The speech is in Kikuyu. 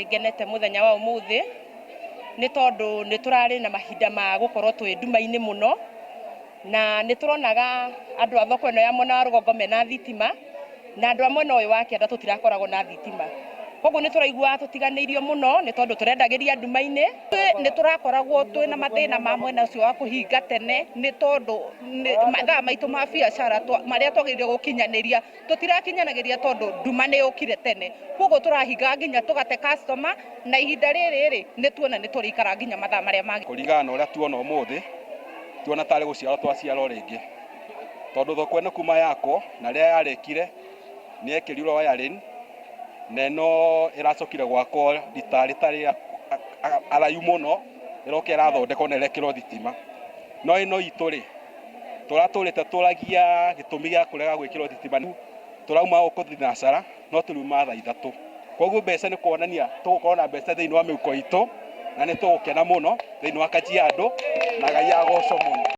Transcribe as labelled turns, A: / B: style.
A: Ngenete mũthenya wa ũmũthĩ nĩ tondũ nĩ tũrarĩ na mahinda ma gũkorwo twĩ nduma-inĩ mũno, na nĩ tũronaga andũ a thoko ĩno ya mwena wa rũgongo mena thitima, na andũ a mwena ũyũ wa kĩanda tũtirakoragwo na thitima. Koguo nĩ tũraiguaga tũtiganĩirio mũno nĩ tondũ tũrendagĩria nduma-inĩ.
B: Nĩ tũrakoragwo twĩna mathĩna ma mwena ũcio wa kũhinga tene nĩ tondũ mathaa maitũ ma biacara marĩa twagĩrĩire gũkinyanĩria tũtirakinyanagĩria tondũ nduma nĩ yũkire tene. Koguo tũrahinga nginya tũgate customer na ihinda rĩrĩ rĩ nĩ tuona nĩ tũrĩikara nginya mathaa marĩa mangĩ.
C: Kũringana na ũrĩa tuona ũmũthĩ, tuona tarĩ gũciarwo twaciarwo rĩngĩ. Tondũ thoko ĩno kuma yakwo na rĩrĩa yarĩkire nĩ yekĩrirwo wiring na ĩno ĩracokire gwakwo rita rĩtarĩ arayu mũno, ĩroka ĩrathondekwo na ĩrekĩrwo thitima. No ĩno itũ rĩ, tũratũrĩte tũragia gĩtũmi gĩa kũrega gwĩkĩrwo thitima. Tũrauma gũkũ thinacara no tũriuma thaa 3. Koguo mbeca nĩ kuonania tũgũkorwo na mbeca thĩinĩ wa mĩhuko itũ na nĩ tũgũkena mũno thĩinĩ wa Kajiado na Ngai agocwo mũno.